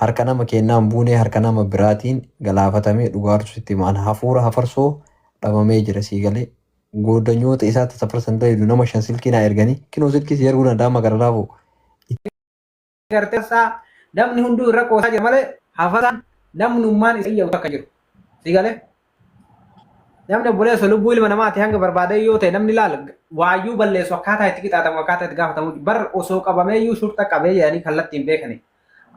Harka nama keennaa hin buune harka nama biraatiin galaafatamee dhugaartu sitti hima. An hafuura hafarsoo dhabamee jira sii galee. Gooddanyoota isaa ta safarsan daleedu nama 5 silkii naa erganii kinoo silkii sii erguu danda'a amma gara laafuu. Gartee isaa namni hunduu irra qoosaa jira malee hafasaan namnummaan isa iyyamu takka jiru. Si galee? Namni obboleessa lubbuu ilma namaati hanga barbaadee yoo ta'e namni laal waayyuu balleessu akkaataa itti qixaaxamu akkaataa itti gaafatamu bar osoo qabamee iyyuu shurxa qabee jedhanii kallattiin beekani.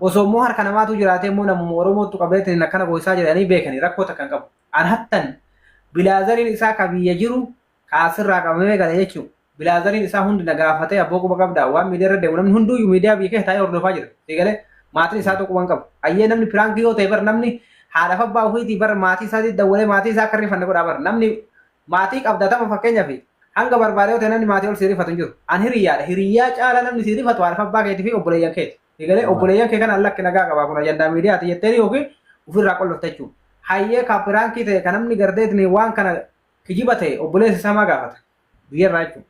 Osoo immoo harka namaatu jiraatee immoo namuma Oromootu qabeetiin akkana goisaa jedhanii beekani rakkoo takka hin qabu. An hattan bilaazariin isaa ka biyya jiru ka asirraa qabamee gale jechuudha. Bilaazariin isaa hundi na gaafatee abboo quba qabdaa waan miidiyaa irra deemu namni hunduuyyuu miidiyaa biyya keessa taa'ee hordofaa jira. Eegalee maatiin isaa quba hin qabu. Hayyee namni piraankii yoo ta'e bar namni haadha fi abbaa ofiitii bar maatii isaatii dawwalee maatii isaa akka rifanne godhaa bar namni maatii qabda tama fakkeenyaaf hanga barbaade yoo ta'e namni maatii ol sii rifatu hin jiru. An hiriyyaadha. Hiriyyaa caalaa namni sii rifatu haadha fi abbaa keetii fi obboleeyyan keeti. Eegalee obboleeyyan kee kana lakki nagaa qabaa kun ajandaa miidiyaati jettee yookiin ofirraa qollofta jechuudha. Hayyee ka piraankii ta'e ka namni gardeetni waan kana kijiba ta'e obboleessa isaa maa gaafata? Biyyarraa jechuudha.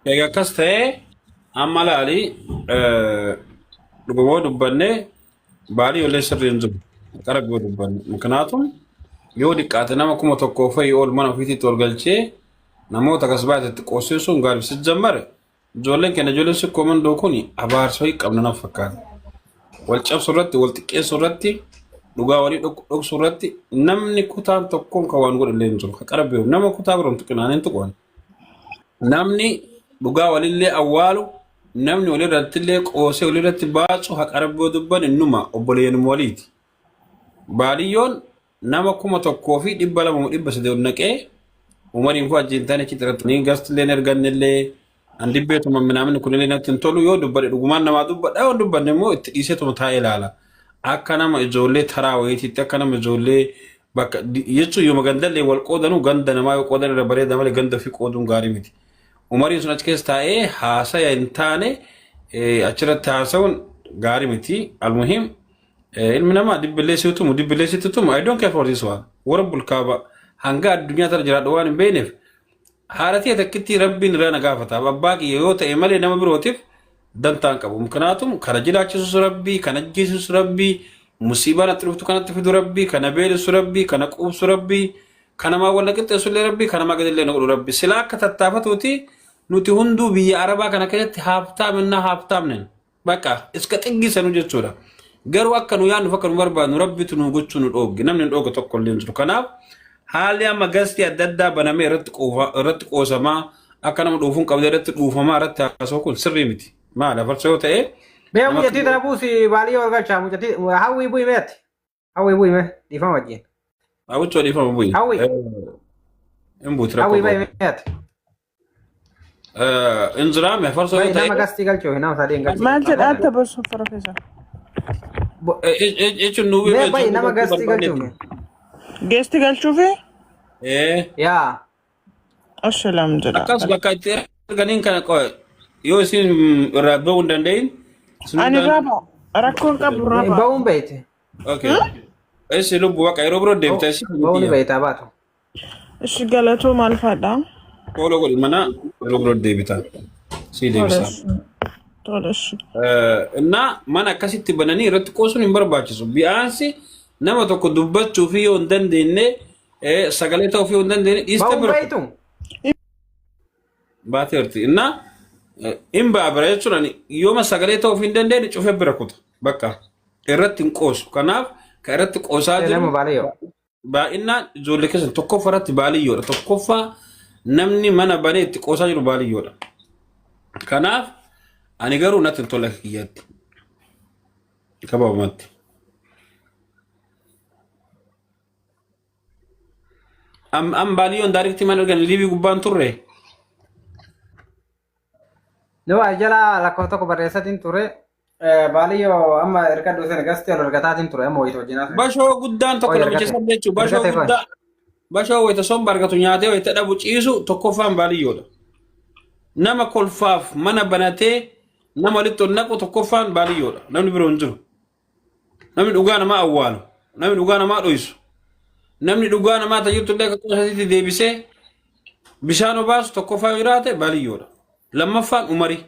Egaa akkas ta'ee amma laali dhugumoo dubbanne baalii ollee sirrii hin jiru. Qara goo dubbanne. Miknaatum yoo diqqaate nama 1000 fa'i ol mana ofiititti ol galchee namoota akkas baay'atetti qoosisuun gaarii si jammare Ijoolleen keenya ijoolleen sikkoo mandoo kun abaarsa wayii qabna naf fakkaata. Wal cabsu irratti, wal xiqqeessu irratti, dhugaa walii dhoksu irratti namni kutaan tokkoon kan waan godhu illee hin jiru. Kan qara beeku nama kutaa biroon tuqinaan hin tuqan. Namni dhugaa walillee awwaalu, namni walirratti illee qoosee walirratti baacu haqa rabboo dubban innuma obboleeyyanuma waliiti. Baadiyyoon nama 1200 moo 300 ol naqee umariin koo ajjiin taane achitti irratti ni gastillee hin ergannellee an dibbeetuma minaamni kunillee natti hin tolu yoo dubbadhe dhugumaan namaa dubbadha yoo hin dubbanne immoo itti dhiiseetuma taa'ee ilaala. Akka nama ijoollee taraa wayiitiitti akka nama ijoollee bakka jechuun yooma gandallee wal qoodanuu ganda namaa yoo qoodan irra bareeda malee ganda ofii qooduun gaarii miti. Umariin sun achi keessa taa'ee haasaya hin taane achirratti haasa'uun gaarii miti. Almuhiim Ilmi namaa dibbillee si tumu dibbillee sitti tumu I don't care for this one. Warabbul kaaba hanga addunyaa tana jiraadhu waan hin beekneef haadha tiyya takkitti rabbiin irraa na gaafata. Abbaa kiyya yoo ta'e malee nama birootiif dantaa hin qabu. Muknaatum kana jiraachisus rabbii kana ajjeesus rabbii musiibaa natti dhuftu kanatti fidu rabbii kana beelisu rabbii kana quubsu rabbii kana maa wal na qixxeessu illee rabbii kana maa gadillee na godhu rabbii. Silaa akka tattaafatuuti nuti hunduu biyya arabaa kana keessatti haaftaamennaa haaftaamnen. Bakka iska xiggii sanuu jechuudha. Garuu akka nu yaadnuuf akka nu barbaadnu rabbitu nu gochuu nu dhoogge. Namni nu dhoogge tokko illee hin jiru. Kanaaf haalli amma gastii adda addaa banamee irratti irratti qoosamaa akka nama dhuufuun qabdee irratti dhuufamaa irratti haasa'u kun sirrii miti. Maali afarsa yoo ta'e Mee nama mucattii tana buusi baalii ol galchaa mucattii hawwii bu'i meetti. Hawwii bu'i mee dhiifama wajjin. Hawwichoo dhiifama bu'i. Hawwi. Hin buuti rakkoo Hawwii ba'i qabu. meetti. Hin jiraame afarsa yoo Ba'i ta'e nama gastii galchuu nama sadii hin galchuu. Maal jedhaa atta barsu profeesar? Jechuun nu Mee ba'i nama gastii galchuu. Geesti galchuufi? Ee. Yaa. Ashalam jedha. Akkas bakka itti erganiin kana yoo isin irraa ba'uu hin danda'in. Isin Ani hundaan- raba rakkoon qabu raba. Ba'uun beekte. Okay. Esi lubbu bakka yeroo biroo deemta esi. Ba'uun ni beektaa baatu. Ishi galatoo maal fadha? Kooloo godhi mana yeroo biroo deebita. Sii deebisa. Tola ishi. Innaa mana akkasitti bananii irratti qoosuun hin barbaachisu. Bi'aansi nama tokko dubbachuu fi yoo hin dandeenye sagalee ta'uu fi yoo hin dandeenye dhiiste Ba'uun bira beektu. baateerti. Innaa hin ba'a bira jechuun ani yooma sagalee ta'uu fi hin dandeenye cufee bira kuta. Bakka irratti hin qoosu. Kanaaf kan irratti qoosaa jiru Nama baalayyoo. baay'inaan ijoollee keessan tokkoffaa irratti baaliyyoodha. Tokkoffaa namni mana banee itti qoosaa jiru baaliyyoodha. Kanaaf ani garuu natti hin tolle akka kiyyaatti. Gabaabumatti. Am baaliyyoon daariktii mana argan liivii gubbaan turre. Yoo jala lakkoofsa tokko barreessatiin ture. Baaliyyoo amma erga dhufe gasti ol argataatiin ture amma wayita wajjin haasa'e. Bashoo guddaan tokko Qoy namicha argate. san jechuun bashoo Argate qoy. guddaa bashoo wayita somba argatu nyaatee wayita dhabu ciisu tokkoffaan baaliyyoodha. Nama kolfaaf mana banatee nama walitti ol naqu tokkoffaan baaliyyoodha. Namni biroo hin jiru. Namni dhugaa namaa awwaalu, namni dhugaa namaa dhoysu, namni dhugaa namaa tajaajiltu illee akka qoosasitti deebisee bishaan obaasu tokkoffaa yoo jiraate baaliyyoodha. Lammaffaan umarii.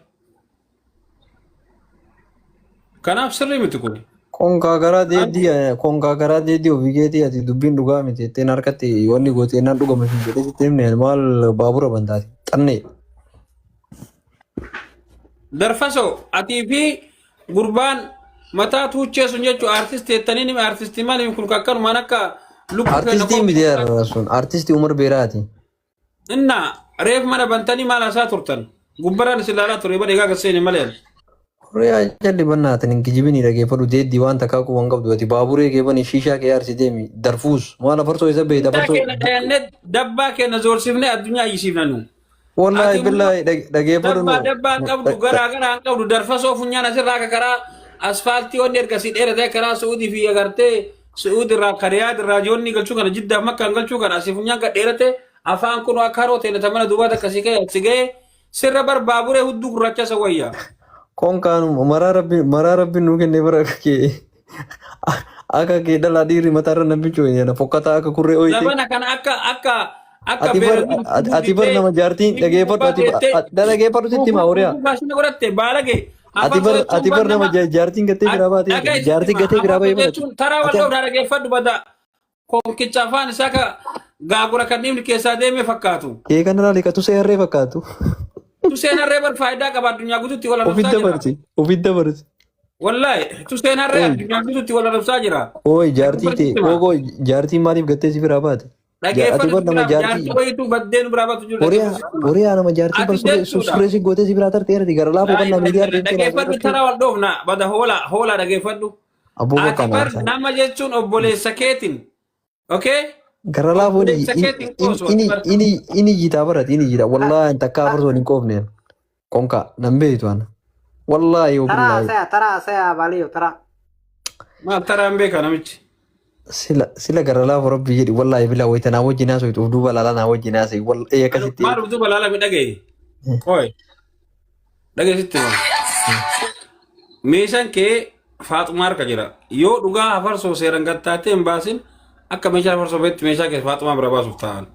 Kanaaf sirrii miti kun. Konkaa garaa deeddii konkaa garaa deeddii ofii keetii ati dubbiin dhugaa miti jetteen harkatti wanni gootee naan dhugame sun jedhee sitti himne maal baabura bantaati xannee. Darfaso atii fi gurbaan mataa tuuchee sun jechuun artistii jettanii nimi artistii maali kun akkanumaan akka lukkuu keenya Artistii miti yarra sun artistii Umar Beeraati. Inna reef mana bantanii maal haasaa turtan? Gubbaraan isin ilaalaa ture bara egaa gasseeni malee. Horiyaa jalli bannaatin hin kijibinii dhageeffadhu deeddii waan takkaa quban qabdu ati baaburee kee bani shiishaa kee aarsi deemi darfuus maal afarsoo isa beeyta Mataa afarsoo keenya dhayannee dabbaa keenya zoorsifnee addunyaa iyyisiifna nu. Wallaahi Ati immoo billaahi dhageeffadhu dabbaa nu dabbaa hin qabdu garaa garaa hin qabdu darfasoo funyaan asirraa akka karaa asfaaltii wanni ergasii dheeratee karaa Su'uudii fi agartee Su'uudi irraa ka Riyaad irraa joonni galchuu kana Jiddaaf Makkaan galchuu kana asii funyaan gad dheerate afaan kun akka haroo ta'e ta mana duubaa takka si ga'e si ga'e sirra bar baaburee hudduu gurraacha isa wayya. Konkaan maraa rabbi maraa rabbi nuu kennee bara akka kee akka kee dhalaa dhiirri mataarra nan bichooyne na fokkataa akka kurree ooyitee. Zabana kana akka akka akka Ati bar beera ati bar nama jaartiin dhageeffadhu ati dhageeffadhu sitti himaa horiyaa. faashina godhatte baalage Ati bar ati bar nama jaartiin gattee biraa baatee jaartii gattee biraa bahee barate. jechuun taraa Ati wal dhageeffadhu bada konkicha afaan isaa ka gaagura kan dhiibni keessaa deeme fakkaatu. Kee kana laali ka tusee harree fakkaatu. Tuseen harree bar faayidaa qaba addunyaa guutuutti wal Ofitti arrabsaa jira. dabarsi ofitti dabarsi. Wallaahi tuseen harree Ooyi addunyaa guutuutti wal arrabsaa jira. ooyi jaartii tee oogoo jaartiin maaliif gattee si biraa baate? Ati Dhageeffadhu bar nama biraa jaartii jaartii wayituu baddee nu biraa baatu jiru horiyaa dhageeffadhu. horiyaa nama jaartii Ati bar surree jechuudha. surree si gootee si biraa tarte erti gara laafoo bannaa miidiyaa deemtee naasoo Dhageeffadhu irratti taraa wal dhoofna bada hoolaa hoolaa dhageeffadhu. abboo Ati bakka bar naasa. nama jechuun obboleessa keetiin. Okay? Gara laafoo Obboleessa keetiin qoosu ati inni bar. inni inni jitaa barati inni jitaa wallaahi takka afarsoo hin qoofneen konka nan beeytu ana wallaahi Taraa wabillaahi haasaya, taraa haasaya baaliyo, taraa. Maal taraa hin beeka namichi. sila sila gara laafoo rabbi jedhi wallaahi bilaa wayita naa wajjin haasoftu of duuba laalaa naa wajjin haasa'i wallaahi akkasitti Maal of duuba laala mi dhagaye? Qoy. Dhagaye sitti hima. Meeshaan kee Faaxumaa harka jira. Yoo dhugaa hafarsoo seeran gattaattee hin baasin akka meeshaa hafarsoo beetti meeshaa kee Faaxumaa bira baasuuf taa'an.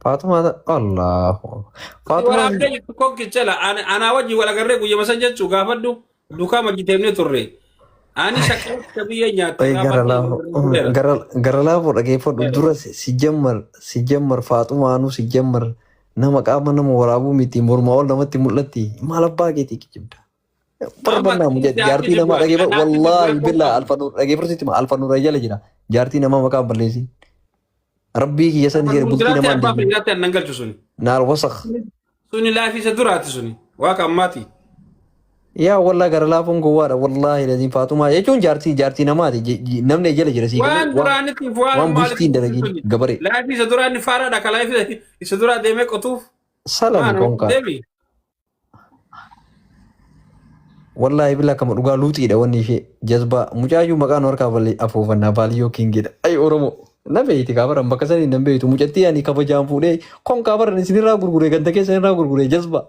Faaxumaa Allahu Faaxumaan Waraabdee jirtu kokkichela anaa wajjin wal agarree guyyama san jechuu gaafadhu duukaa majjiteemnee turre. Ani shaqqee biyya nyaatte Ay, gara laafoo gara gara laafoo dhageeffadhu dura si jammar si jammar Faaxumaanuu si jammar nama qaama nama waraabuu miti mormaa ol namatti mul'atti maal abbaa keetii kijibda. Barbannaa mucaa jaartii namaa dhageeffadhu wallaahi billaa alfanuur dhageeffadhu sitti hima alfanuur jala jira jaartii namaa maqaa hin balleessin. Rabbii kiyya san jedhe bultii Jiraatti namaa hin abbaa deebiin. fayyaatti annan galchu suni. Naar wasakh. Suni laafii isa duraati suni. Waaqa ammaati. Yaa wallaa gara laafuun gowwaadha wallaahi laziin Faaxumaa jechuun jaartii jaartii namaati namni jala jira sii galee Waan waan duraanitiif waan waan bultii hin maaliif dalagin suni. gabaree. Laafii isa duraa inni faaraadha ka laafii isa duraa deemee qotuuf. Salami Maal konkaa. deemi. Wallaahi bilaa kama dhugaa luuxiidha wanni ishee jazbaa mucaayyuu maqaa nu harkaa balle afuufannaa baaliyyoo kiingidha. Ay Oromoo na beeyti kaabaran bakka sanii nan beeytu mucattii ani kabajaan fuudhee kon kaabaran isinirraa gurguree ganda keessa irraa gurguree jazbaa.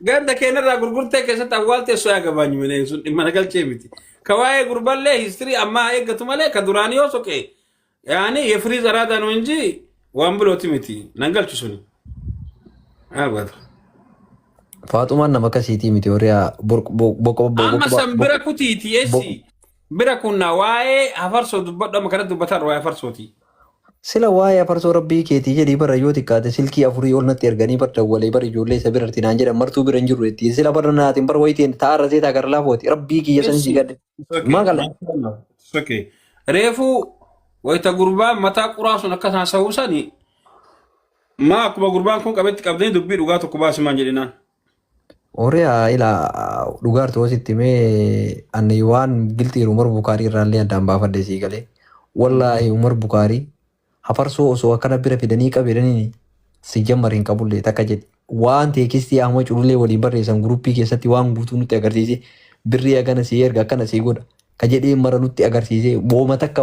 Ganda keenyarraa gurgurtee keessatti awwaaltee soyaa gabaanyu malee sun dhimma na galchee miti. Ka waa'ee gurballee histirii ammaa eeggatu malee ka duraanii yoo soqee yaani የፍሪዝ አራዳ ነው እንጂ waan bilooti miti nan galchu suni. Abata. Faaxumaan nama akkasiitii miti horiyaa boqo Amma san bira kutiiti eessi bira kunna waa'ee hafarsoo dubbadhu amma kana dubbataan waa'ee hafarsooti. Sila waa'ee afarsoo rabbii keetii jedhii bara yoo xiqqaate silkii afurii ol natti erganii bar dawwalee bar ijoollee isa birarti naan jedhan martuu bira hin jirru jetti. Sila bara naatiin bar wayitiin taa'arra seetaa gara laafooti rabbii kiyya san si gadhe. Maa qala? Okay. Reefu wayita gurbaan mataa quraa sun akkas haasa'uu sani maa akkuma gurbaan kun qabetti qabdanii dubbii dhugaa tokko baasi maan jedhinaan. Horiyaa ila dhugaartu hositti mee ani waan gilxiiru Umar Bukaarii irraallee addaan baafadhe sii galee. Wallaahi Umar Bukaarii hafarsoo osoo akkana bira fidanii qabedanii si jammar hin qabullee takka jedhe. Waan teekistii amma culullee waliin barreessan guruppii keessatti waan guutuu nutti agarsiise birrii akkana sii erga akkana sii godha. Ka jedhee mara nutti agarsiise booma takka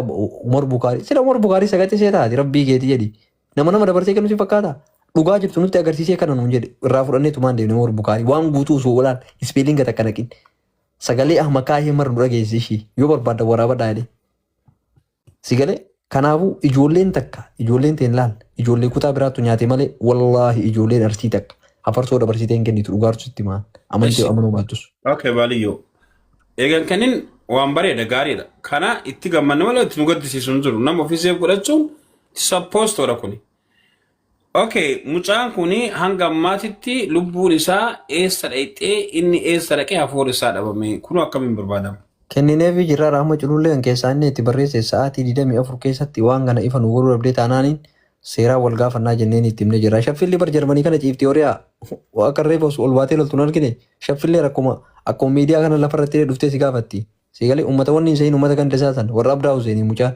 Umar Bukaarii sila Umar Bukaarii sagaxee see taati rabbii keeti jedhi. Nama nama dabarsee kennu si fakkaata. Dhugaa jirtu nutti agarsiisee kana nuun jedhe irraa fudhannee tumaan deemne Umar Bukaarii waan guutuu osoo olaan ispeelinga takka naqin. Sagalee ahma kaahee mara nu dhageessise ishii yoo barbaadda waraabadhaa jedhe. Si galee kanaafuu ijoolleen takka ijoolleen teen laal ijoollee kutaa biraattu nyaate malee wallaahi ijoolleen arsii takka hafarsoo dabarsitee hin kennitu dhugaartu sitti maan amantii amanuu baattus. Okay baaliyyoo. Eegan kanin waan bareeda gaariidha. Kana itti gammanne malee itti nu gaddisiisu hin jiru. Nama ofii seef godhachuun sappostoodha kuni. Okay, mucaan kuni hanga ammaatitti lubbuun isaa eessa dhayxee inni eessa dhaqee hafuurri isaa dhabame kun akkamiin barbaadama? Kennineefii jirra Rahma Culullee kan keessaa inni itti barreesse sa'aatii 24 keessatti waan kana ifa nu godhuu dhabdee taanaaniin seeraan wal gaafannaa jenneen itti himne jirra. Shaffilli bar Jarmanii kana ciifti horiyaa akka reefa osoo ol baatee loltu hin argine shaffillee rakkuma akkuma miidiyaa kana lafa irratti dhuftee si gaafatti. Si galee uummata wanni hin sehin uummata ganda isaa san warra Abdaa Huseenii mucaan.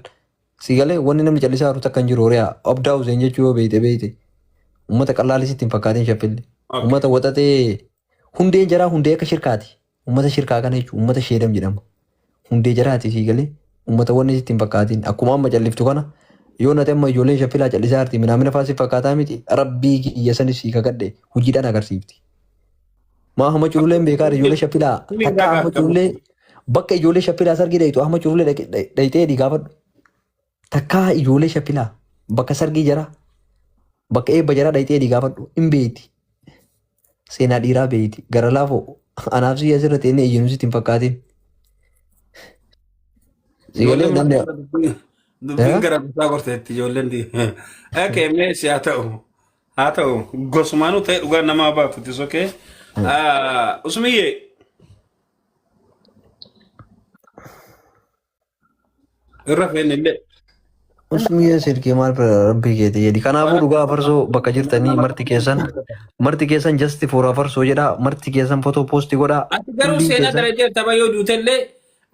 Si galee wanni namni callisaa jiru takka hin jiru horiyaa Abdaa Huseen jechuu yoo beeyte beeyte. Uummata qallaalii sitti hin fakkaatin shaffilli. Uummata waxaxee hundeen jaraa hundee akka shirkaati. Uummata shirkaa kana jechuun uummata sheedam jedhama. Hundee jaraati sii galee uummata wanni sitti hin fakkaatin akkuma amma calliftu kana yoo nati amma ijoolleen shaffilaa callisaa jirti minaamina faa si fakkaataa miti rabbii kiyya sanis sii kakadhe hojiidhaan agarsiifti. Maa ahma cululeen beekaa ijoollee shaffilaa takka ahma cululee bakka ijoollee shaffilaa sargii dhayxu ahma cululee dhayxee dhii gaafadhu. Takkaa ijoollee shaffilaa bakka sargii jaraa bakka eebba jaraa dhayxee dhii gaafadhu hin beeyti. Seenaa dhiiraa beeyti. Gara laafoo anaaf si asirra teennee iyyinu sitti hin fakkaatin. Si galee Ijoolleen namni dubbiin Eh? gara bitaa gorteetti ijoolleen di. Okay, mee si haa ta'u. Haa ta'u gosumaanuu ta'e dhugaan namaa baatu it is okay. Usmiyyee irra feene illee. Usmiyyee silkii maal bira rabbii keeti jedhi. Kanaafuu dhugaa afarsoo bakka jirtanii marti keessan marti keessan just for afarsoo jedhaa marti keessan fotoo poosti godhaa Ati garuu hundiin seenaa keessan dalageerta bayyoo duutellee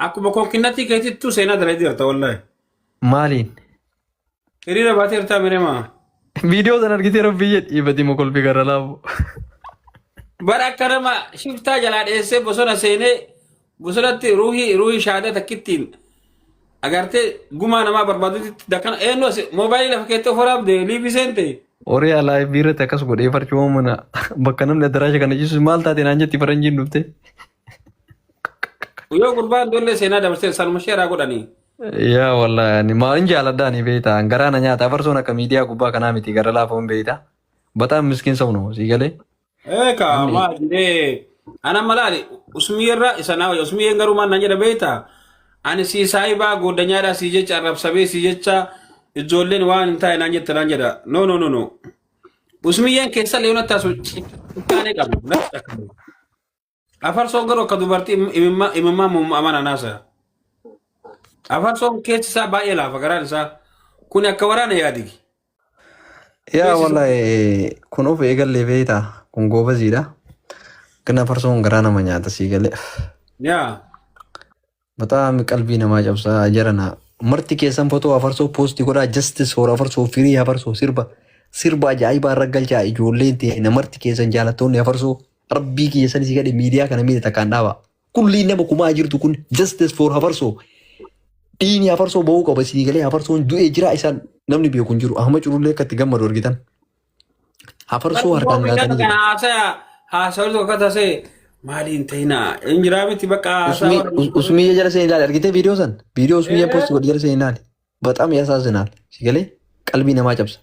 akkuma konkinnatti keetittuu seenaa dalageerta wallahi. maaliin? Hiriira baateertaa miremaa. Viidiyoo sana argitee rabbii jedhi ibati mokolfi gara laafu. Bara akka nama shiftaa jalaa dheessee bosona seenee bosonatti ruuhii ruuhii shaadaa takkittiin agartee gumaa namaa barbaadutti dakkana eenyu as moobaayilii lafa keettee of waraabde liivii seente. Horii alaa biirratti akkas godhee farcuma mana bakka namni addaraasha kana ciisu maal taate naan jetti faranjiin dhufte. Yoo gurbaan ijoollee seenaa dabarsee sanuma sheeraa godhanii. Yaa wallahi ani maal jaaladha ani beektaa garaa na nyaata afarsoon akka miidiyaa gubbaa kanaa miti gara laafoon beektaa. Bataan miskiin sabnu sii galee. Eeka Namni maal jedhee ana malaali usmiyeerra isa naa wayya usmiyeen garuu maal naan jedha beektaa ani sii saayibaa gooddanyaadhaa sii jecha arrabsamee sii jecha ijoolleen waan hin taane naan jette naan jedha no no no no usmiyyeen keessa leeyona taasu cittaanee qabu natti akkana afarsoon garuu akka dubartii imimmaa imimmaa muummaa naasa afarsoon keessi isaa baay'ee laafa garaan isaa kun akka waraana yaadigi Yaa keessi isaa wallahi kun of eegallee beektaa kun goobaziidha. Kan farsoon garaa nama nyaata sii galee. yaa Bataam qalbii namaa cabsaa jarana. Marti keessan fotoo afarsoo poosti godhaa justice for afarsoo firii afarsoo sirba sirba ajaa'ibaa irra galchaa ijoolleen ta'e marti keessan jaalattoonni afarsoo rabbii keessan si gadhe miidiyaa kana miidha takkaan dhaaba. Kulliin nama kumaa jirtu kun justice for afarsoo dhiini afarsoo ba'uu qaba sii galee afarsoon du'ee jira isaan namni beeku hin jiru. Ahma culullee akka itti gammadu argitan. Afarsoo harkaan laatanii Kana jiru. haasaya haasawni tokko akka taasise maaliin ta'inaa hin jiraa miti bakka haasaa Usmiyya jala seen ilaali argitee viidiyoo san viidiyoo usmiyya post godhe jala seen ilaali. Baxaam yasaazinaal si galee qalbii namaa cabsa.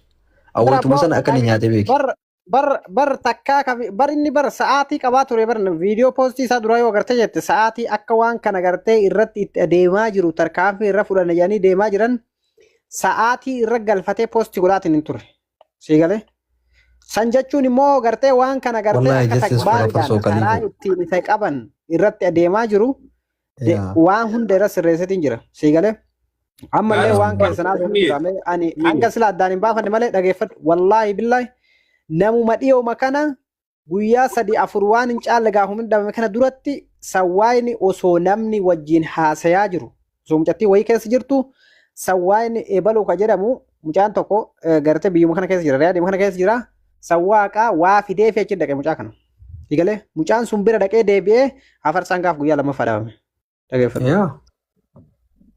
Awwaytuma sana akka inni nyaatee beeki. Bar bar bar takkaa bar inni bar sa'aatii qabaa ture bar viidiyoo poostii isaa duraa yoo agartee jette sa'aatii akka waan kana gartee irratti itti adeemaa jiru tarkaanfii irra fudhanna jedhanii deemaa jiran sa'aatii irra galfatee poostii godhaatiin hin turre. Sii galee? San jechuun immoo gartee waan kana gartee Wallahi akka justice for takbaariidhaan Afarsoo karaa Kaliifoo. ittiin isa qaban irratti adeemaa jiru Yaa. waan hunda irra sirreessitiin jira. Sii galee? Ammallee waan keessan haasa'u jira. Ani hanga sila addaan hin baafanne malee dhageeffadhu. Wallaahi billaahi namuma dhiyooma kana guyyaa sadi afur waan hin caalle gaafuma dhabame kana duratti sawwaayni osoo namni wajjin haasayaa jiru osoo mucattii wayii keessa jirtu sawwaayni ebaluu ka jedhamu mucaan tokko gartee biyyuma kana keessa jira riyaadima kana keessa jira sawwaaqaa waa fidee fi achi dhaqe mucaa kana. Egalee mucaan sun bira dhaqee deebi'ee afarsaan gaaf guyyaa lammaffaa dhabame. Dhageeffadhu. Yaa.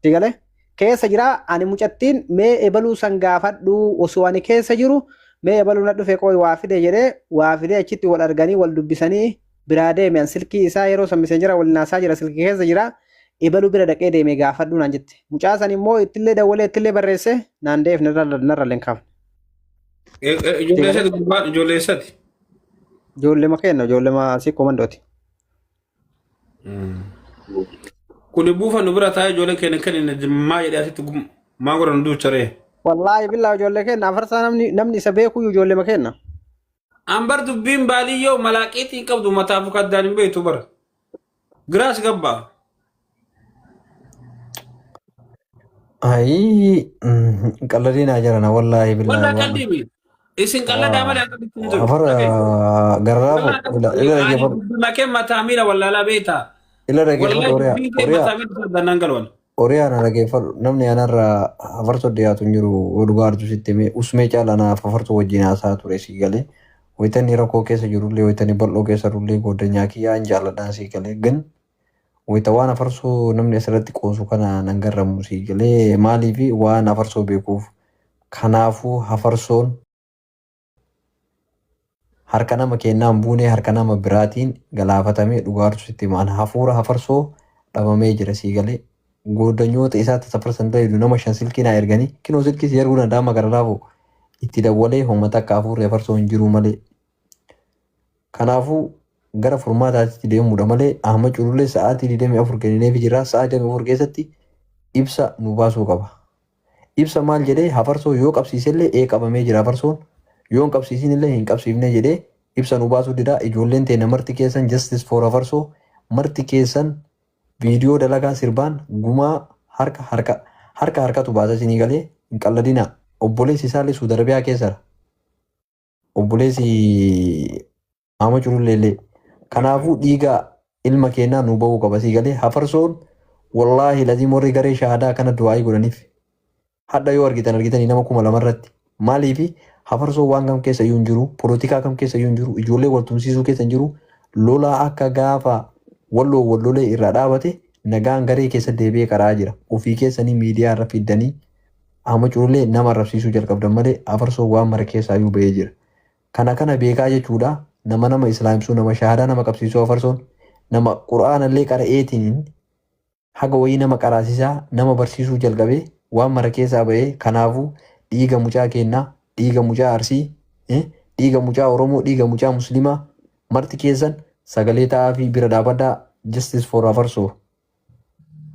Egalee keessa jira ani mucattiin mee ebaluu san gaafadhu osoo ani keessa jiru mee ebaluu na dhufe qoy waa fide jedhee waa fidee achitti wal arganii wal dubbisanii biraa deeme an silkii isaa yeroo san miseenjera wal naasaa jira silkii keessa jira ebaluu bira dhaqee deeme gaafadhu naan jette mucaa san immoo ittillee dawwalee ittillee barreesse naan deefne narra illee hin kaafne. Ijoollee isaati gurbaan ijoollee isaati. Ijoollee ma kenna ijoollee ma asii komandooti. Kuni buufa nu bira taa'ee ijoolleen keenya kan inni jimmaa jedhee asitti maa godhan nu duucharee. Wallaahi billaa ijoollee kenna afarsaa namni isa beeku ijoollee kenna. Ambar dubbiin baaliyyoo malaaqiitii hin qabdu mataa fi kaddaan hin beektu bara. Giraas gabbaa. Ayii qalladii naa jirana wallaahi billaahi Wallaa waan. qalbii mi. Isin qalladaa malee akka bitti hin jiru. Afar garraafo ila ila dhaggeeffadhu Makee mataa miila wallaalaa beektaa. ila dhaggeeffadhu Wallaahi oriyaa dubbiin kee oriyaa mataa miila saddannaan galwan. oriyaa na dhaggeeffadhu namni anarra afarsoo dhiyaatu hin jiru yoo dhugaa artu sitti himee usmee caala naaf afarsoo wajjin haasaa ture sii galee wayitanii rakkoo keessa jirullee wayitanii bal'oo keessa jirullee goddanyaa kiyyaa hin jaalladhaan sii galee gan wayita waan afarsoo namni asirratti qoosu kana nan garramu sii galee maaliifi waan afarsoo beekuuf kanaafuu afarsoon harka nama kennaan buunee harka nama biraatiin galaafatamee dhugaartu sitti himaan hafuura hafarsoo dhabamee jira sii galee goddanyoota isaa tasafarsan ta'e nama shan silkii naa erganii kinoo silkii si erguu danda'ama gara laafu itti dawwalee homa takka hafuurri hafarsoo hin jiru malee. Kanaafuu gara furmaataatti deemuudha malee Ahmad Culullee sa'aatii 24 kennineefi jira sa'aatii 24 keessatti ibsa nu baasuu qaba. Ibsa maal jedhee hafarsoo yoo qabsiisellee ee qabamee jira hafarsoon yoo hin qabsiisinillee hin qabsiifne jedhee ibsa nu baasuu dida ijoolleen teenya marti keessan justice for hafarsoo marti keessan viidiyoo dalagaa sirbaan gumaa harka harka harka harkatu baasa isinii galee hin qalladinaa obboleessi isaallee Suudi Arabiyaa keessara obboleessi Ahmad Cululleellee kanaafuu dhiiga ilma keenyaa nu bahuu qaba sii galee hafarsoon wallaahi laziim warri garee shaahadaa kana du'aayii godhaniif hadha yoo argitan argitanii nama 2000 irratti maaliifi hafarsoo waan kam keessa iyyuu hin jiru polotikaa kam keessa iyyuu hin jiru ijoollee wal tumsiisuu keessa hin jiru lolaa akka gaafa walloo wal lolee irraa dhaabate nagaan garee keessa deebi'ee karaa jira ofii keessanii miidiyaa irra fiddanii Ahmad Culullee nama arrabsiisuu jalqabdan malee hafarsoo waan mara keessaa iyyuu bahee jira. Kana kana beekaa jechuudha nama nama islaamsuu nama shahadaa nama qabsiisuu hafarsoon nama qura'aanallee qara'eetiin haga wayii nama qaraasisaa nama barsiisuu jalqabee waan mara keessaa bahee kanaafuu dhiiga mucaa keennaa dhiiga mucaa arsii dhiiga mucaa oromoo dhiiga mucaa muslimaa marti keessan sagalee ta'aa fi bira dhaabadhaa justice for hafarsoo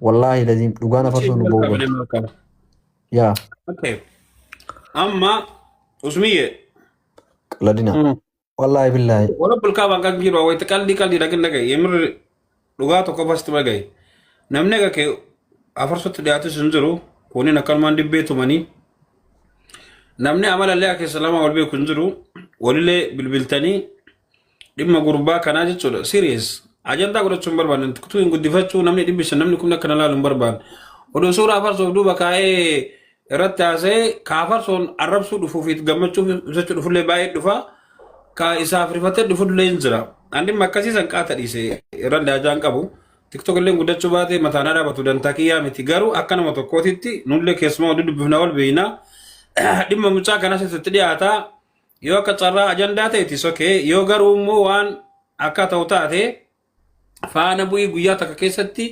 wallaahi laziim dhugaan hafarsoo nu bahuu qabdi yaa Okay. Amma Usmiyye qalladina wallaahi billaahi wala bulkaa baan jiru wayita qalbii qalbii dhaqin dhagaye yemirri dhugaa tokko fasti dhagaye namni akka kee afarsotti dhiyaatus hin jiru kunin akkanumaan dibbee tumanii namni amalallee akka keessa lama wal beeku hin jiru walillee bilbiltanii dhimma gurbaa kanaa jechuudha serious ajandaa godhachuu hin barbaanne kutuu hin guddifachuu namni dhibbisan namni kun akkana laalu hin barbaanne oduu suuraa afarsoof duuba kaa'ee irratti haasa'ee ka afarsoon arrabsuu dhufuu fi gammachuu ibsachuu dhufullee baay'ee dhufa ka isaaf rifatee dhufullee hin jira an dhimma akkasii san qaata dhiise irra ajaan qabu tiktok illee guddachuu baate mataan dhaabatu dantaa kiyyaa miti garuu akka nama tokkootitti nullee keessumaa oduu dubbifnaa wal beeynaa dhimma mucaa kanas itti dhiyaataa yoo akka carraa ajandaa ta'e itti sokee yoo garuu immoo waan akka ta'u taate faana bu'ii guyyaa takka keessatti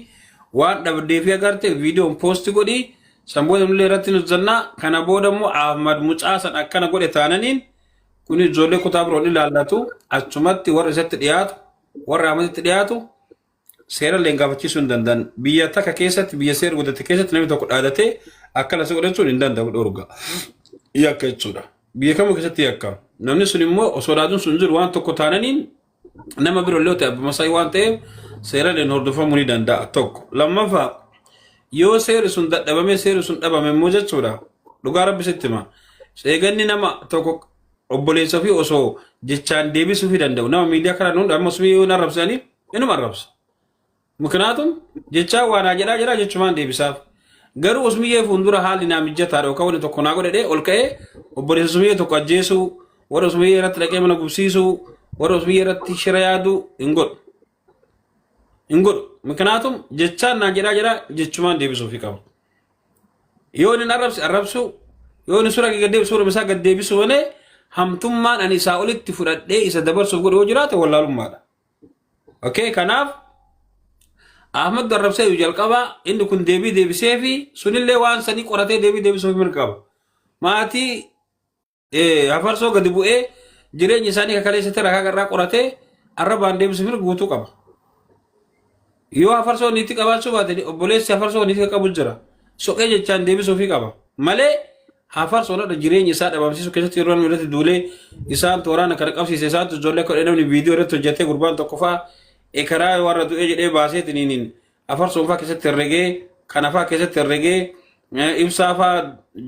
waan dhabdee fi agarte viidiyoon poosti godhi san booda nullee irratti nu zannaa kana booda immoo Ahmad mucaa san akkana godhe taananiin kun ijoollee kutaa biroon ilaallatu achumatti warra isatti dhiyaatu warra Ahmaditti dhiyaatu seera illee gaafachiisuu hin danda'an biyya takka keessatti biyya seera guddate keessatti namni tokko dhaadatee akkana si godhachuun hin danda'u dhorga yakka jechuudha biyya kamuu keessatti yakka namni sun immoo osoo dhaaduun sun jiru waan tokko taananiin nama biroo illee ta'e abbuma isaa waan ta'eef seera illee hordofamuu ni danda'a tokko lammaffaa yoo seerri sun dadhabamee seerri sun dhabame immoo jechuudha dhugaa rabbi sitti hima eeganni nama tokko obboleessa ofii osoo jechaan deebisuu fi danda'u nama miidiyaa kana nuun amma osoo yoo arrabsanii inuma arrabsa Miknaatum jechaa waa naa jedhaa jedhaa jechumaan deebisaaf. Garuu Usmiyyee fuuldura haalli naa mijataadha yookaan wanni tokko naa godhedhee ol ka'ee obboleessa Usmiyyee tokko ajjeesuu warra Usmiyyee irratti dhaqee mana gubsiisuu warra Usmiyyee irratti shira yaaduu hin godhu. Hin godhu. Miknaatum jechaan naa jedhaa jedhaa jechumaan deebisuufi qaba. Yoo inni arrabse arrabsuu yoo inni suura gad deebisu suura isaa gad deebisuu malee hamtummaan ani isaa olitti fudhadhee isa dabarsuuf godhu yoo jiraate wallaalummaadha. Okay, kanaaf Ahmad arrabsee iyyuu jalqabaa inni kun deebii deebisee fi sunillee waan sanii qoratee deebii deebisuuf mirga qaba. Maatii hafarsoo gadi bu'ee jireenya isaanii kakaleessatti rakaa garraa qoratee arrabaan deebisuuf mirga guutuu qaba. Yoo hafarsoo niitii qabaachuu baate obboleessi hafarsoo niitii qabu jira. Soqee jechaan deebisuufii qaba. Malee hafarsoo dha jireenya isaa dhabamsiisuu keessatti yeroo namni irratti duulee isaan waraana kana qabsiise isaantu ijoollee akka namni viidiyoo irratti hojjetee gurbaan tokko faa ekeraa warra du'ee jedhee baaseetiniin hafarsoon faa keessatti herregee kana faa keessatti herregee ibsaa faa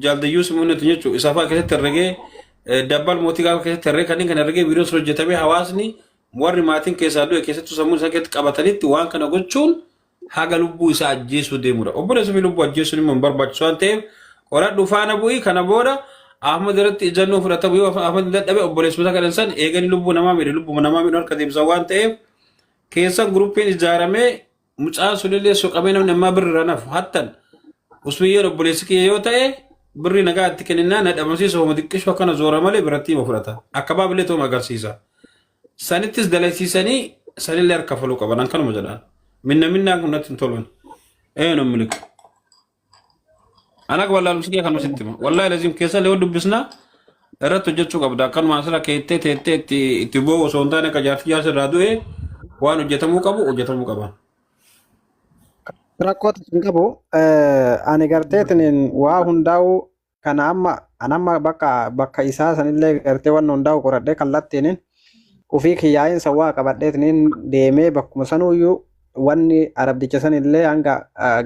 jaaldayyuu simuunnetu jechuudha isaa faa keessatti herregee dabbal mootii gaafa keessatti herregee kanneen kana herregee viidiyoon sun hojjetamee hawaasni warri maatiin keessaa du'e keessattuu sammuu isaa keessatti qabatanitti waan kana gochuun haga lubbuu isaa ajjeesuu deemudha. Obboleessa fi lubbuu ajjeesuun immoo hin barbaachisu waan ta'eef qoradhu faana bu'ii kana booda Ahmad irratti ijannoo fudhatamu yoo Ahmad dadhabe obboleessuma isaa kadhan san eeganii lubbuu namaa miidhe lubbuma namaa miidhu harka deemsa waan ta'eef keessan guruppiin ijaaramee mucaan sunillee soqamee namni ammaa birri irraa nafu hattan usmiyyeen obboleessi kiyya yoo ta'e birri nagaa itti kenninnaa na dhabamsiisa homa xiqqishu akkana zoora malee biratti hima fudhata akka baabilee tooma agarsiisa. Sanittis dalagsiisanii sanillee harka faluu qaban akkanuma jedhaan. Minna minnaan kun natti hin tolan. Ee non miliqu. Ana akka wallaalumsi kee kanuma sitti hima. Wallaahi lazim keessa illee dubbisna irratti hojjechuu qabda. Akkanuma asirra keettee teettee itti itti boo'u osoo hin taane akka jaartii jaarsa irraa du'e waan hojjetamuu qabu hojjetamuu qaba. Rakkoo hin qabu. Ani garteetiin waa hundaa'uu kana amma an amma bakka bakka isaa sanillee gartee waan hundaa'u qoradhee kallattiin ufii kiyyaa'insa waa qabadheetiin deemee bakkuma sanuyyuu wanni arabdicha sanillee hanga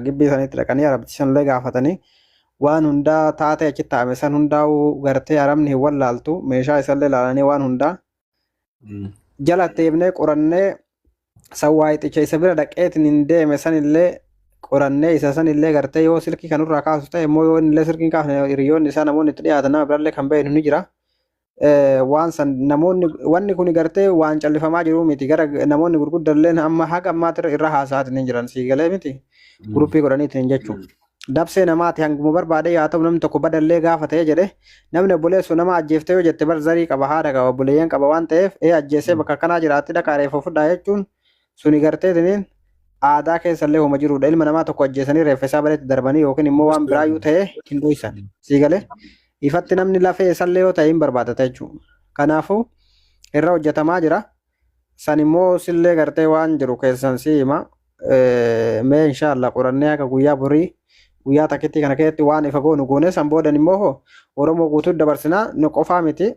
gibbii sanitti dhaqanii arabdicha sanillee gaafatanii waan hundaa taatee achitti taa'ame san hundaa'uu gartee arabni hin wallaaltu meeshaa isallee ilaalanii waan hundaa jala deemnee qorannee san waayixicha isa bira dhaqeetiin hin deeme sanillee qorannee isa sanillee gartee yoo silkii kanurraa kaasu ta'e immoo yoo innillee silkii hin kaafne hiriyoonni isaa namoonni itti dhiyaatan nama birallee kan beeknu ni jira. Waan san namoonni wanni kun gartee waan callifamaa jiru miti gara namoonni gurguddalleen amma haga ammaatti irra haasa'aatiin hin jiran sii galee miti guruppii godhaniitiin jechuudha. Dabsee namaati hanguma barbaade yaa ta'u namni tokko badallee gaafa ta'e jedhe namni obboleessu nama ajjeefte yoo jette bar zarii qaba haadha qaba obboleeyyan qaba waan ta'eef ee ajjeesee bakka akkanaa jiraatti dhaqaa reeffa fudhaa jechuun suni garteetiniin aadaa keessallee homa jirudha. Ilma namaa tokko ajjeesanii reeffa isaa bareetti darbanii yookiin immoo waan biraayyuu ta'e hin dhoysan. Sii galee ifatti namni lafee isallee yoo ta'e hin barbaadata jechuudha. Kanaafuu irra hojjetamaa jira. San immoo sillee gartee waan jiru keessan si hima. Mee inshaallah qorannee akka guyyaa borii guyyaa takkitti kana keessatti waan ifa goonu goone san boodan immoo hoo Oromoo guutuu dabarsinaa nu qofaa miti.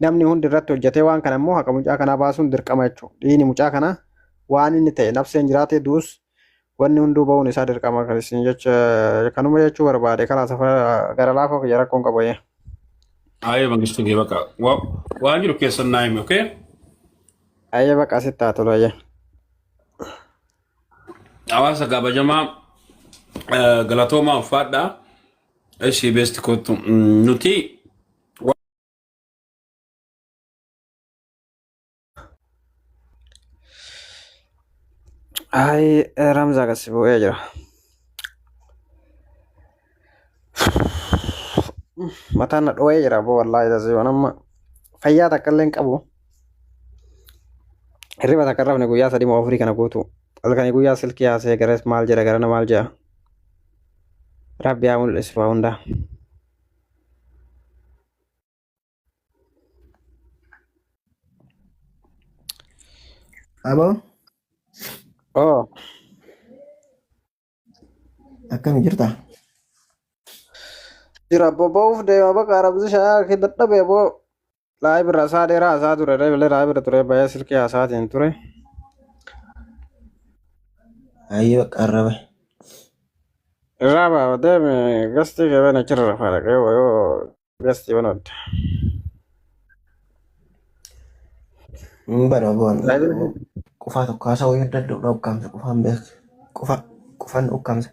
Namni hundi irratti hojjetee waan kana immoo haqa mucaa kanaa baasuun dirqama jechuudha. Dhiigni mucaa kanaa waan inni ta'e nafseen jiraatee du'us wanni hunduu ba'uun isaa dirqama kan isin jecha kanuma jechuu barbaade karaa safara gara laafoo kiyya rakkoon qabu. Aayee mangistuu kee bakka waan jiru keessan naa himi okay? Ayyee bakka asitti haa tolu ayyee. Hawaasa kabajamaa galatoomaa ulfaadhaa. Ishii beesti kottu nuti Ay Ramzaa gasi bu'ee jira. Mataan na dho'ee jira boo wallaahi tasiiwwan amma fayyaa takka illee hin qabu. Hirriba takka hin rafne guyyaa sadii moo afurii kana guutuu. Halkanii guyyaa silkii haasa'ee garas maal jedha garana maal jedha. Rabbi haa mul'isu waa hundaa. Aboo Oh, akkami jirta? jira bobba'uuf deema bakka arabsi shaa dadhabe boo laayii bira isaa dheeraa isaa ture reebilee laayii bira ture bayee silkii haasaatiin ture. Ayyee bakka arraba. Irraa baaba deeme gastii kee achirra rafaa dhaqee yoo gastii banadde. Hin bada boon qufaa tokko haasa'uu hin danda'u na ukkaamsa qufaan beeku. Qufa qufaan na ukkaamsa.